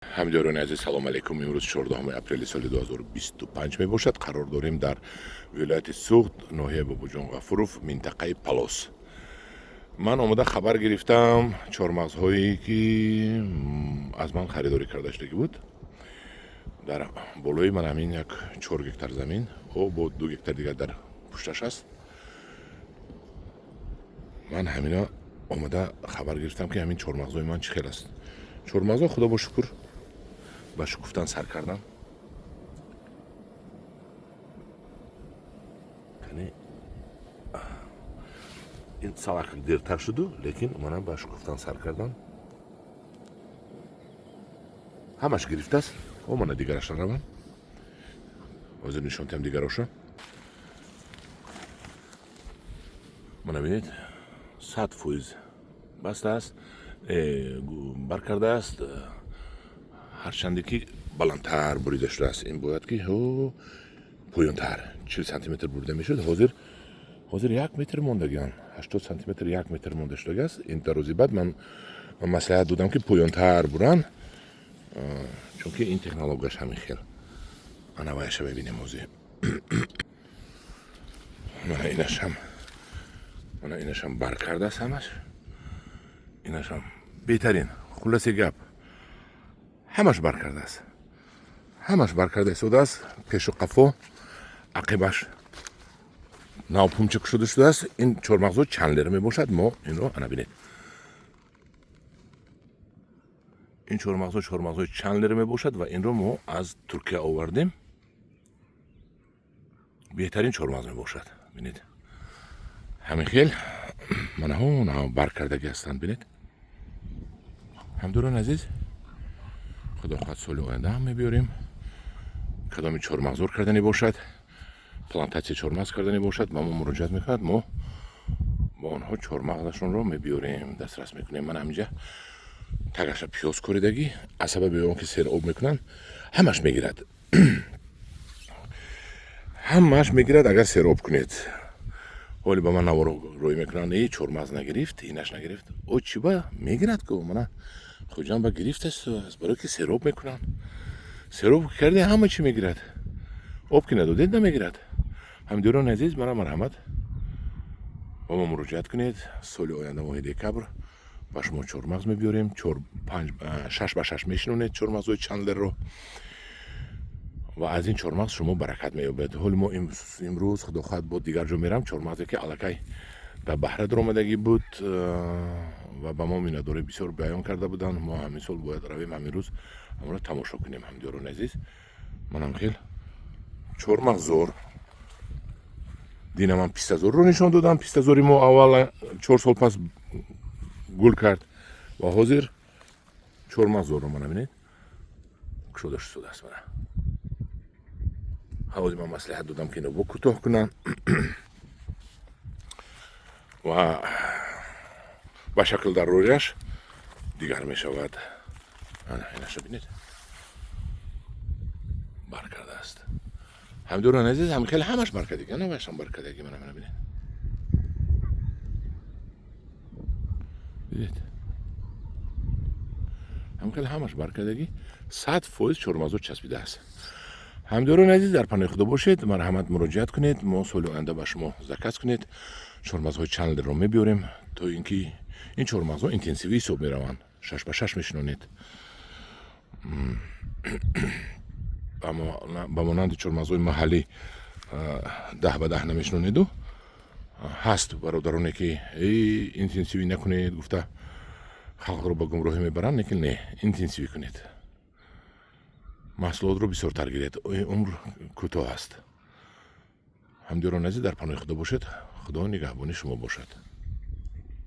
Ҳамдиёрони азиз, салом алейкум. Имрӯз 14 апрели соли 2025 мебошад. Қарор дорем дар вилояти Суғд, ноҳияи Бобоҷон Ғафуров, минтақаи Палос. Ман омода хабар гирифтам чормағзҳое, ки аз ман харидорӣ карда шудагӣ буд. Дар болои ман ҳамин як 4 гектар замин, о бо 2 гектар дигар дар пушташ аст. Ман ҳамина омада хабар гирифтам, ки ҳамин чормағзҳои ман чӣ хел аст. Чормағзҳо, худо бо шукр, ба шукуфтан сар кардан. Яъне ин салак дертар шуду, лекин мана ба шукуфтан сар кардан, ҳамаш гирифтааст. О, мана дигараша равам, ҳозир нишон диҳам дигароша. Мана бинед, 100% бастааст, бар кардааст, ҳарчанде ки баландтар бурида шудааст. Ин бояд ки поёнтар 40 сантиметр бурида мешуд. Ҳозир 1 метр мондагиан, 80 сантиметр, 1 метр монда шудагиаст. Ин дарози баъд ман маслиҳат додам, ки поёнтар буран, чунки ин технологияш ҳамин хел. Ана ваяша мебинем ҳозир. Мана инашам, мана инашам бар кардааст ҳамаш. Инашам беҳтарин. Хулоси гап, ҳамаш бар кардааст, ҳамаш бар карда истодааст. Пешу қафо, ақибаш навпумча кушода шудааст. Ин чормағзо Чандлер мебошад. Мо инро, ана бинед, ин чормағзо чормағзои Чандлер мебошад ва инро мо аз Туркия овардем. Беҳтарин чормағз мебошад. Бинед, ҳамин хел манаҳо бар кардагӣ ҳастанд. Бинед, ҳамдиёрони азиз, худо хоҳад, соли оянда ҳам мебиёрем. Кадоми чормағзор кардани бошад, плантатсия чормағз кардани бошад, ба мо муроҷиат мекунад, мо ба онҳо чормағзашонро мебиёрем, дастрас мекунем. Ман ҳаминҷа тагаша пиёз коридагӣ. Аз сабаби он ки сер об мекунанд, ҳамаш мегирад, ҳамааш мегирад, агар сероб кунед. Ҳоли ба ман наворо рӯй мекунанд: «Э, чормағз нагирифт, инаш нагирифт». О, чӣ ба мегирад ку? Мана хуҷан ба гирифтаст, барое ки сероб мекунанд. Сероб карде, ҳама чӣ мегирад. Об ки надодед, намегирад. Ҳамдиёрони азиз, мана марҳамат, ба мо муроҷиат кунед. Соли оянда, моҳи декабр, ба шумо чормағз мебиёрем. Чор, панҷ, шаш ба шаш мешинонед чормағзҳои Чандлерро ва аз ин чормағз шумо баракат меёбед. Ҳоли мо имрӯз, худо хоҳад, бо дигар ҷо мерам. Чормағзе ки аллакай дар баҳра даромадагӣ буд ва ба мо миннатдорӣ бисёр баён карда буданд. Мо ҳамин сол бояд равем, ҳамин рӯз ҳамонро тамошо кунем. Ҳамдиёрони азиз, манам хел чормағзор. Дина ман пистазорро нишон додам. Пистазори мо аввал 4 сол пас гул кард ва ҳозир чормағзорро мана бинед, кушода шудааст. Мана ҳозир ман маслиҳат додам, ки ино бо кӯтоҳ кунанд ва ба шакл дарорияш дигар мешавад. Ана инаша бинед, бар кардааст. Ҳамдиёрони азиз, ҳам хеле ҳамаш бар кардагӣ, ана вайшам бар кардагӣ. Мана, мана бинед, дидед, ҳам хеле ҳамаш бар кардагӣ, 100% чормағзо часпидааст. Ҳамдиёрони азиз, дар паноҳи худо бошед. Марҳамат, муроҷиат кунед. Мо соли оянда ба шумо заказ кунед, чормағзҳои Чандлерро мебиёрем, то ин ки ин чормағзҳо интенсивӣ ҳисоб мераванд, шаш ба шаш мешинонед, ба монанди чормағзҳои маҳаллӣ 10 ба 10 намешинонеду. Ҳаст бародароне, ки эй, интенсивӣ накунед гуфта, халқро ба гумроҳӣ мебаранд, лекин не, интенсивӣ кунед, маҳсулотро бисёртар гиред, умр кӯтоҳ аст. Ҳамдиёрони азиз, дар паноҳи худо бошед. Худо нигаҳбони шумо бошад.